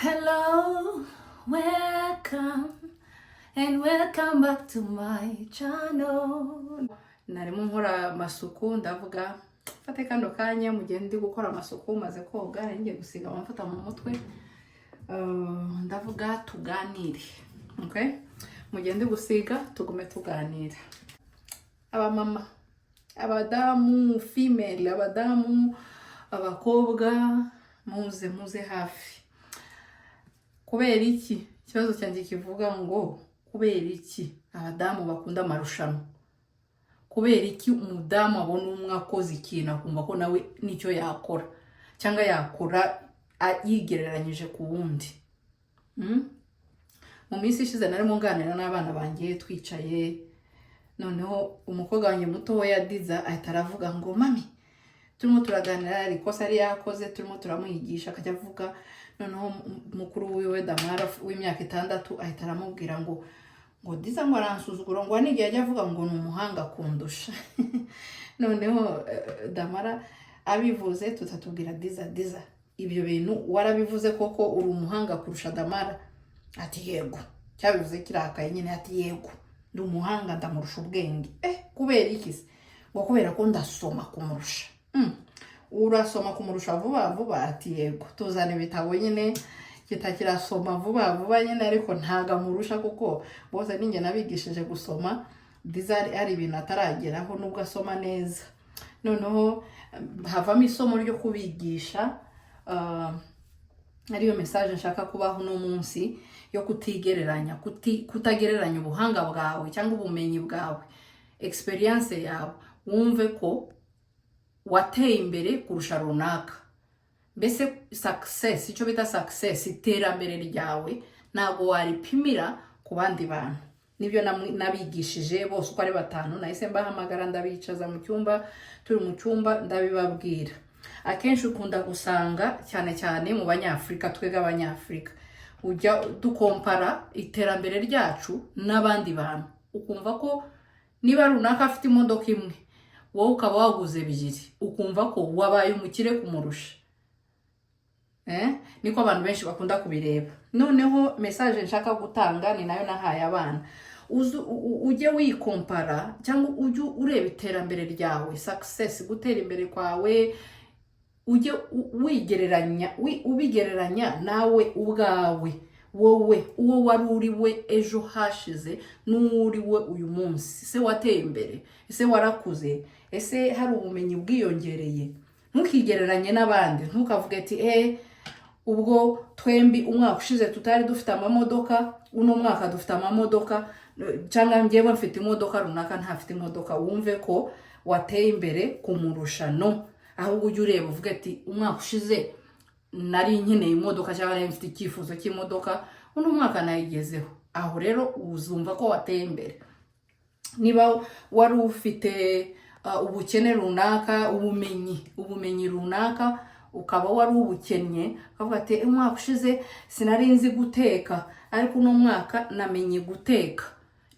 Hello, welcome, and welcome back to my channel. Narimo nkora amasuku, ndavuga mfate kano kanya mu gihe ndi gukora amasuku, maze koga, nari ngiye gusiga amavuta mu mutwe. Ndavuga tuganire. Okay? Mu gihe ndi gusiga, tugume tuganira. Abamama, abadamu, female, abadamu, abakobwa, muze muze hafi. Kubera iki? Ikibazo cyanjye kivuga ngo: kubera iki abadamu bakunda amarushanwa? Kubera iki umudamu abona umwe akoze ikintu, akumva ko nawe nicyo yakora, cyangwa yakora yigereranyije ku wundi? Mu minsi ishize narimo nganira n'abana banjye, twicaye, noneho umukobwa wanjye mutoya Diza ahita aravuga ngo: "Mami," turimo turaganira, hari ikosa yari yakoze, turimo turamwigisha, akajya avuga. Noneho mukuru wiwe Damara w'imyaka 6 ahita aramubwira ngo Diza ngo aransuzugura, ngo n'igihe ajya avuga ngo ni umuhanga kundusha. Noneho Damara abivuze, tutatubwira Diza: "Diza, ibyo bintu warabivuze koko? Uri umuhanga kurusha Damara?" Ati: "Yego." Cyabivuze kirakaye nyine, ati: "Yego, ndi umuhanga, ndamurusha ubwenge." "Eh, kubera iki se?" Ngo: "Kubera ko ndasoma kumurusha." "Urasoma kumurusha vuba vuba?" Ati: "Yego." Tuzana ibitabo nyine, kitakirasoma vuba vuba nyine, ariko ntago amurusha kuko bose ninjye nabigishije gusoma. Diza hari ibintu atarageraho nubwo asoma neza. Noneho havamo isomo ryo kubigisha, ariyo message nshaka kubaho uno munsi, yo kutigereranya, kutagereranya ubuhanga bwawe cyangwa ubumenyi bwawe, experience yawe, wumve ko wateye imbere kurusha runaka. Mbese success, icyo bita success, iterambere ryawe ntabwo waripimira ku bandi bantu. Nibyo nabigishije bose uko ari batanu. Nahise mbahamagara, ndabicaza mu cyumba, turi mu cyumba ndabibabwira. Akenshi ukunda gusanga, cyane cyane mu Banyafurika, twebwe Abanyafurika ujya dukompara iterambere ryacu n'abandi bantu, ukumva ko niba runaka afite imodoka imwe, wowe ukaba waguze ebyiri, ukumva ko wabaye umukire kumurusha. Niko abantu benshi bakunda kubireba. Noneho message nshaka gutanga ni nayo nahaye abana: ujye wikompara cyangwa ujye ureba iterambere ryawe, success, gutera imbere kwawe, ujye wigereranya, ubigereranya nawe ubwawe, wowe uwo wari uri we ejo hashize n'uwo uri we uyu munsi. Ese wateye imbere? Ese warakuze? Ese hari ubumenyi bwiyongereye? Ntukigereranye n'abandi. Ntukavuge ati: "Eh, ubwo twembi umwaka ushize tutari dufite amamodoka, uno mwaka dufite amamodoka," cyangwa njyewe mfite imodoka, runaka ntafite imodoka, wumve ko wateye imbere kumurusha. No, ahubwo ujye ureba uvuge ati: "Umwaka ushize nari nkeneye imodoka cyangwa nari mfite icyifuzo cy'imodoka, uno mwaka nayigezeho." Aho rero uzumva ko wateye imbere. Niba wari ufite ubukene runaka, ubumenyi runaka, ukaba wari ubukennye, ukavuga ati: "Umwaka ushize sinari nzi guteka, ariko uno mwaka namenye guteka."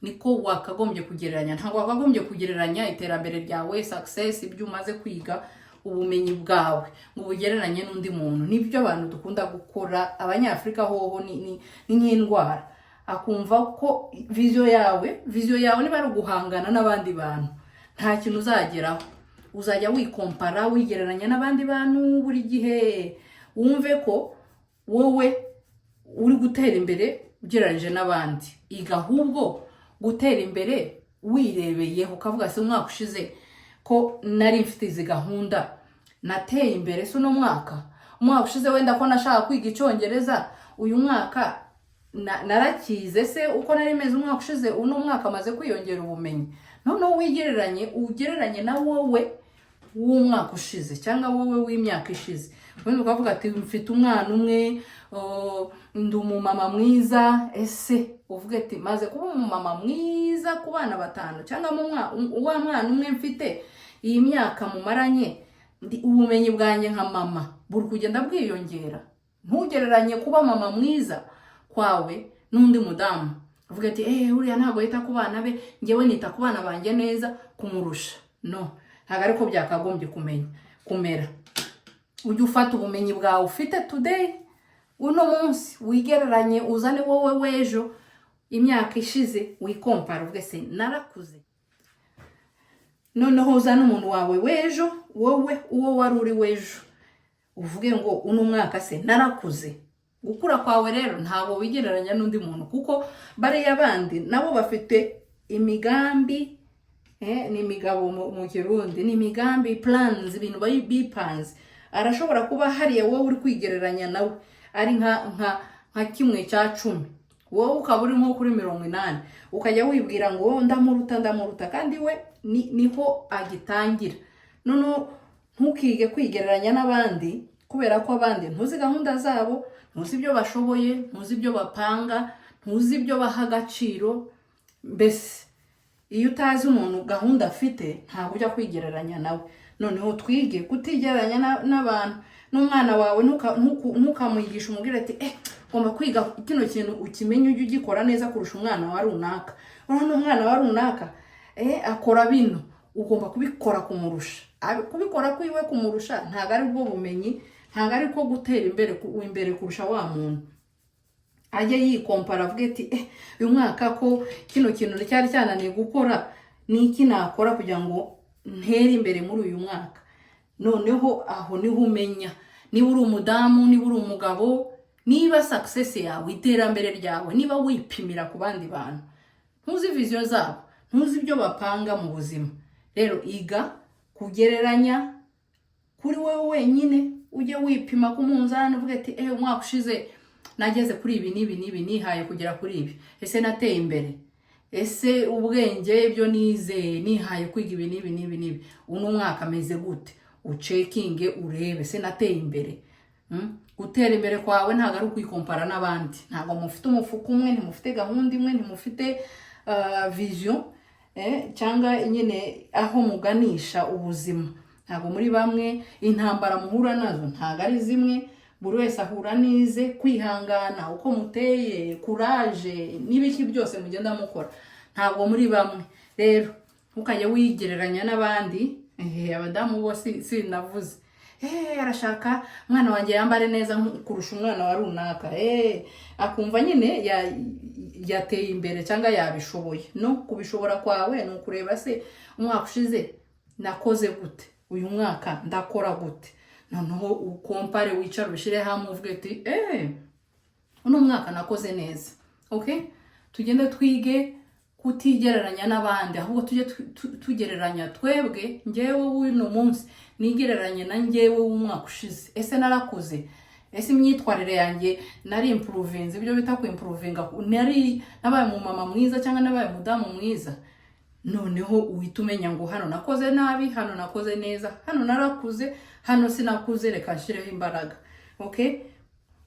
Niko wakagombye kugereranya. Ntabwo wakagombye kugereranya iterambere ryawe, success, ibyo umaze kwiga, ubumenyi bwawe, ngo ubugereranye n'undi muntu. Nibyo abantu dukunda gukora, Abanyafurika hoho ni nk'indwara. Akumva ko vision yawe niba ari uguhangana n'abandi bantu, nta kintu uzageraho. Uzajya wikompara, wigereranya n'abandi bantu buri gihe, wumve ko wowe uri gutera imbere ugereranyije n'abandi. Iga ahubwo gutera imbere wirebeyeho, ukavuga: "Se umwaka ushize ko nari mfite izi gahunda, nateye imbere se uno mwaka? Umwaka ushize wenda ko nashaka kwiga Icyongereza, uyu mwaka narakize se? Uko nari meze umwaka ushize, uno mwaka amaze kwiyongera ubumenyi?" Noneho wigereranye, ugereranye na wowe w'umwaka ushize cyangwa wowe w'imyaka ishize. Ubundi ukavuga ati: "Mfite umwana umwe, oh, ndi umumama mwiza." Ese uvuge ati: "Maze kuba umumama mwiza ku bana batanu cyangwa mu wa mwana umwe mfite, iyi myaka mumaranye, ubumenyi bwanjye nka mama buri kugenda bwiyongera?" Ntugereranye kuba mama mwiza kwawe n'undi mudamu, uvuga ati: "Eh, uriya ntabwo yita ku bana be, ngewe nita ku bana banjye neza kumurusha." No, ntabwo ariko byakagombye kumenya kumera. Ujye ufata ubumenyi bwawe ufite today. Uno munsi wigereranye, uzane wowe w'ejo, imyaka ishize, wikompara, uvuge: "Se narakuze?" Noneho uzane umuntu wawe w'ejo, wowe uwo wari uri w'ejo, uvuge ngo: "Uno mwaka se narakuze?" Gukura kwawe rero ntabwo wigereranya n'undi muntu, kuko bariya bandi nabo bafite imigambi, ni imigabo mu Kirundi, ni imigambi, plans, ibintu bipanze. Arashobora kuba hariya wowe uri kwigereranya nawe ari nka 1/10, wowe ukaba uri nko kuri 80, ukajya wibwira ngo: "Ndamuruta, ndamuruta," kandi we niho agitangira. Noneho ntukige kwigereranya n'abandi, kubera ko abandi ntuzi gahunda zabo, ntuzi ibyo bashoboye, ntuzi ibyo bapanga, ntuzi ibyo baha agaciro. Mbese iyo utazi umuntu gahunda afite, ntabwo ujya kwigereranya nawe. Noneho twige kutigereranya n'abantu. N'umwana wawe ntukamwigishe umubwire ati: "Eh, ugomba kwiga kino kintu ukimenye, ujye ugikora neza kurusha umwana wa runaka. Urabona umwana wa runaka, akora bino, ugomba kubikora kumurusha." Kubikora kwiwe kumurusha ntabwo ari bwo bumenyi, ntabwo ari ko gutera imbere kurusha wa muntu. Ajye yikompara, avuge ati: "Eh, uyu mwaka ko kino kintu cyari cyananiye gukora, ni iki nakora kugira ngo ntere imbere muri uyu mwaka?" Noneho aho niho umenya niba uri umudamu, niba uri umugabo, niba success yawe, iterambere ryawe, niba wipimira ku bandi bantu. Ntuzi vision zabo, ntuzi ibyo bapanga mu buzima. Rero iga kugereranya kuri wowe wenyine, ujye wipima ku munzani, uvuge ati: "Eh, umwaka ushize nageze kuri ibi n'ibi n'ibi, nihaye kugera kuri ibi. Ese nateye imbere? Ese ubwenge, ibyo nize, nihaye kwiga ibi n'ibi n'ibi n'ibi, uno mwaka ameze gute?" Ucekinge, urebe: "Se nateye imbere?" Gutera imbere kwawe ntabwo ari ukwikompara n'abandi. Ntabwo mufite umufuka umwe, ntimufite gahunda imwe, ntimufite vision, cyangwa nyine aho muganisha ubuzima, ntabwo muri bamwe. Intambara muhura nazo ntabwo ari zimwe, buri wese ahura n'ize. Kwihangana, uko muteye, courage n'ibiki byose mugenda mukora, ntabwo muri bamwe. Rero ntukajye wigereranya n'abandi. Abadamu bo sinavuze. Arashaka umwana wanjye yambare neza kurusha umwana wa runaka, akumva nyine yateye imbere cyangwa yabishoboye. No kubishobora kwawe ni ukureba: "Se umwaka ushize nakoze gute? Uyu mwaka ndakora gute?" Noneho ukompare, wicare, ubishyire hamwe, uvuge ati: "Uno mwaka nakoze neza." Okay, tugende twige kutigereranya n'abandi, ahubwo tujye tugereranya twebwe. Njyewe w'uno munsi nigereranye na njyewe w'umwaka ushize. Ese narakuze? Ese imyitwarire yanjye nari improvinze? Ibyo bita kwimprovinga, nari nabaye umumama mwiza cyangwa nabaye umudamu mwiza? Noneho uhita umenya ngo: "Hano nakoze nabi, hano nakoze neza, hano narakuze, hano sinakuze, reka nshyireho imbaraga." Okay,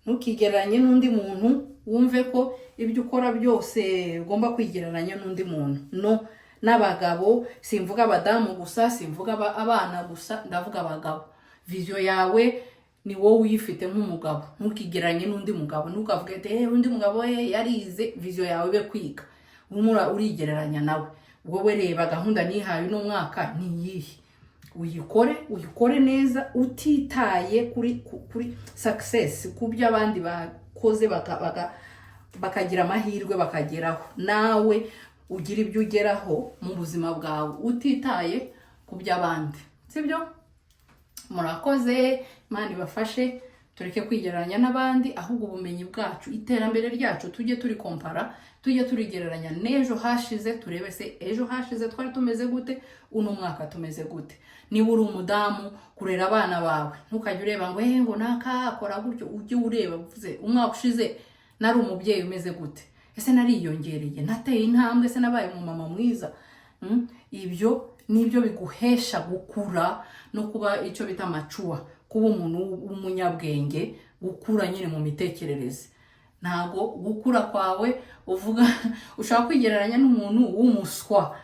ntukigereranye n'undi muntu, wumve ko ibyo ukora byose ugomba kwigereranya n'undi muntu. No n'abagabo, simvuga abadamu gusa, simvuga abana gusa, ndavuga abagabo. Vision yawe ni wowe uyifite nk'umugabo. Ntukigereranye n'undi mugabo, ntukavuge ati: "Eh, undi mugabo we yarize." Vision yawe ibe kwiga, urimo urigereranya nawe. Wowe reba: "Gahunda nihaye uno mwaka ni iyihe?" Uyikore, uyikore neza, utitaye kuri success, ku byo abandi bakoze bakagira amahirwe bakageraho. Nawe ugira ibyo ugeraho mu buzima bwawe utitaye ku by'abandi, sibyo? Murakoze, Imana ibafashe. Tureke kwigereranya n'abandi, ahubwo ubumenyi bwacu, iterambere ryacu, tujye turikompara, tujye turigereranya n'ejo hashize, turebe: se ejo hashize twari tumeze gute? Uno mwaka tumeze gute? Niba uri umudamu, kurera abana bawe, ntukajye ureba ngo: "Eh, ngo naka akora gutyo." Ujye ureba uvuze: "Umwaka ushize nari umubyeyi umeze gute? Ese nariyongereye, nateye intambwe? Ese nabaye umumama mwiza?" Ibyo nibyo biguhesha gukura no kuba icyo bita mature, kuba umuntu w'umunyabwenge, gukura nyine mu mitekerereze. Ntabwo gukura kwawe uvuga, ushobora kwigereranya n'umuntu w'umuswa,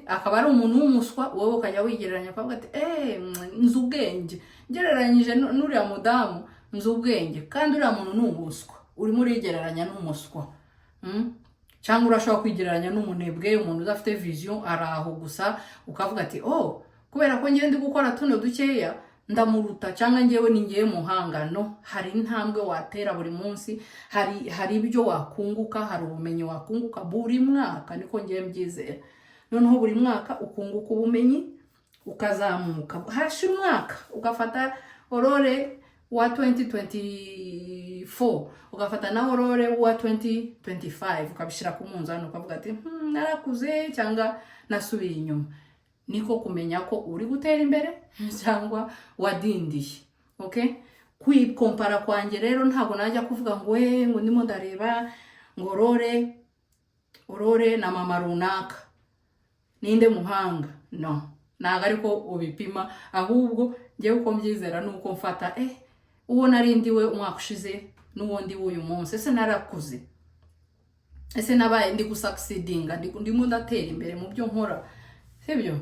akaba ari umuntu w'umuswa, wowe ukajya wigereranya ukavuga ati: "Eh, nzi ubwenge, ngereranyije n'uriya mudamu nzi ubwenge," kandi uriya muntu ni umuswa, urimo urigereranya n'umuswa. Cyangwa urashobora kwigereranya n'umunebwe, umuntu udafite vision, ari aho gusa, ukavuga ati: "Oh, kubera ko ngenda gukora tuno dukeya, Ndamuruta cyangwa ngewe ni ngewe muhanga. No, hari intambwe watera buri munsi, hari ibyo wakunguka, hari ubumenyi wakunguka buri mwaka. Niko ngewe mbyizera. Noneho buri mwaka ukunguka ubumenyi, ukazamuka. Hashira umwaka, ugafata Aurore wa 2024, ugafata na Aurore wa 2025, ukabishyira ku munzani, ukavuga ati: narakuze cyangwa nasubiye inyuma." Niko kumenya ko uri gutera imbere cyangwa wadindiye. Okay, kwikompara kwanjye rero, ntabwo najya kuvuga ngo we, ngo ndimo ndareba ngo Aurore na mama runaka ninde muhanga. No, ntabwo ariko ubipima. Ahubwo ngewe uko mbyizera ni uko mfata uwo nari ndiwe umwaka ushize n'uwo ndi w'uyu munsi. Ese narakuze? Ese nabaye ndi gusucceedinga? Ndimo ndatera imbere mu byo nkora? Sibyo?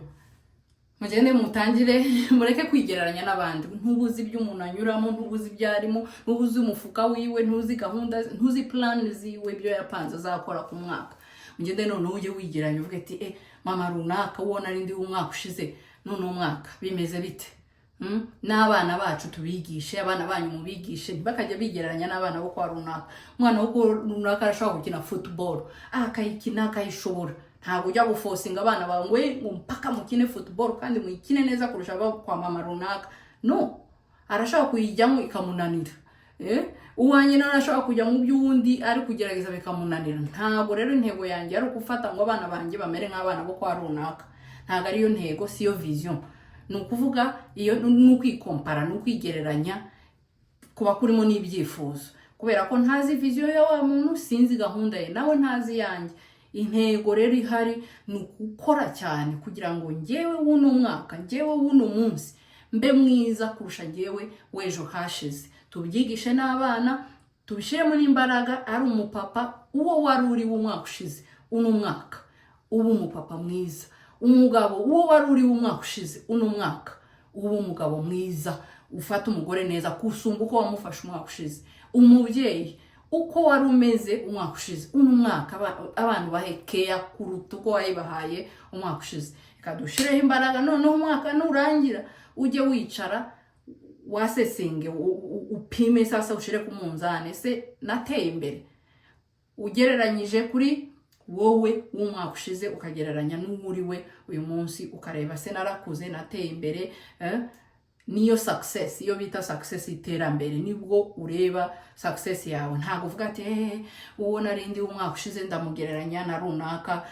Mugende mutangire mureke kwigereranya n'abandi. Ntubuzi ibyo umuntu anyuramo, ntubuzi ibyo arimo, ntubuzi umufuka wiwe, ntuzi gahunda ze, ntuzi plan ziwe, ibyo yapanze azakora ku mwaka. Mugende noneho ujye wigereranya, uvuge ati: mama runaka, uwo nari ndi umwaka ushize, none umwaka bimeze bite?" N'abana bacu tubigishe, abana banyu mubigishe ntibakajya bigereranya n'abana bo kwa runaka. Umwana wo kwa runaka arashobora gukina football, akayikina akayishobora. Ntabwo ujya guforcinga abana bawe ngo: ngo mpaka mukine football kandi muyikine neza kurusha abo kwa mama runaka." No, arashobora kuyijyamo ikamunanira. Uwanjye nawe arashobora kujya mu by'uwundi ari kugerageza bikamunanira. Ntabwo rero intego yanjye ari ugufata ngo abana banjye bamere nk'abana bo kwa runaka. Ntabwo ariyo ntego, siyo vision. Ni ukuvuga iyo ni ukwikompara, ni ukwigereranya kuba kurimo n'ibyifuzo, kubera ko ntazi vision ya wa muntu, sinzi gahunda ye, nawe ntazi iyanjye. Intego rero ihari ni ugukora cyane kugira ngo ngewe w'uno mwaka, ngewe w'uno munsi, mbe mwiza kurusha ngewe w'ejo hashize. Tubyigishe n'abana, tubishyiremo n'imbaraga. Ari umupapa, uwo wari uri w'umwaka ushize, uno mwaka uba umupapa mwiza. Umugabo, uwo wari uri w'umwaka ushize, uno mwaka uba umugabo mwiza, ufata umugore neza kusumba uko wamufashe umwaka ushize. Umubyeyi, uko wari umeze umwaka ushize, uno mwaka abantu bahe keya kuruta uko wayibahaye umwaka ushize. Reka dushireho imbaraga. Noneho umwaka nurangira, ujye wicara wassessinge, upime sasa, ushyire ku munzani: ese nateye imbere? Ugereranyije kuri wowe w'umwaka ushize, ukagereranya n'uwo we uyu munsi, ukareba: se narakuze, nateye imbere? Niyo success, iyo bita success, iterambere. Nibwo ureba success yawe. Ntabwo uvuga ati: uwo narindi w'umwaka ushize ndamugereranya na runaka."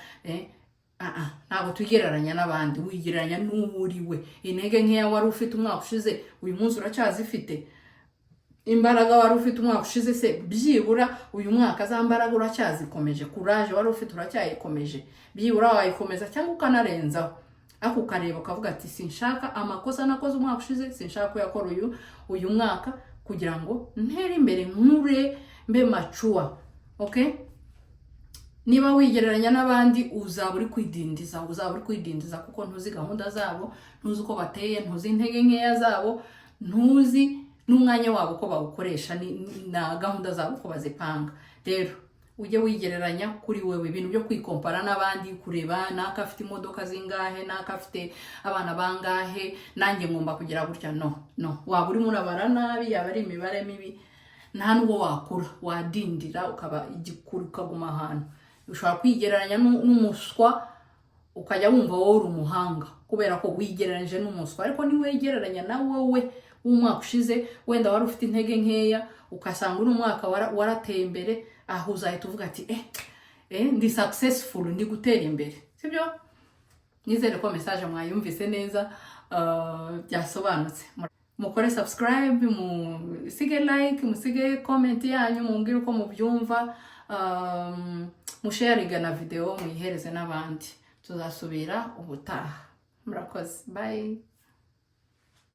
Ah, ah, ntabwo tugereranya n'abandi, wigereranya n'uwo uri we. Intege nkeya wari ufite umwaka ushize, uyu munsi uracyazifite? Imbaraga wari ufite umwaka ushize, se byibura uyu mwaka za mbaraga uracyazikomeje? Courage wari ufite uracyayikomeje? Byibura wayikomeza cyangwa ukanarenzaho. Ariko ukareba ukavuga ati: "Sinshaka amakosa nakoze umwaka ushize, sinshaka kuyakora uyu mwaka, kugira ngo ntere imbere, nkure, mbe mature." Okay, niba wigereranya n'abandi, uzaba uri kwidindiza, uzaba uri kwidindiza, kuko ntuzi gahunda zabo, ntuzi uko bateye, ntuzi intege nkeya zabo, ntuzi n'umwanya wabo uko bawukoresha na gahunda zabo uko bazipanga. Rero ujye wigereranya kuri wewe. Ibintu byo kwikompara n'abandi, kureba naka afite imodoka zingahe, naka afite abana bangahe, nanjye ngomba kugira gutya, no, no, waba urimo urabara nabi, yaba ari imibare mibi. Nta n'ubwo wakura, wadindira, ukaba igikuru, ukaguma ahantu. Ushobora kwigereranya n'umuswa, ukajya wumva wowe uri umuhanga kubera ko wigereranyije n'umuswa. Ariko niwegereranya na wowe w'umwaka ushize, wenda wari ufite intege nkeya, ugasanga uno mwaka warateye imbere, aho uzahita uvuga ati: ndi successful, ndi gutera imbere." Sibyo? Nizere ko message mwayumvise neza, byasobanutse. Mukore subscribe, musige like, musige comment yanyu, mumbwire uko mubyumva, musharinga na video, muyihereze n'abandi. Tuzasubira ubutaha. Murakoze, bye.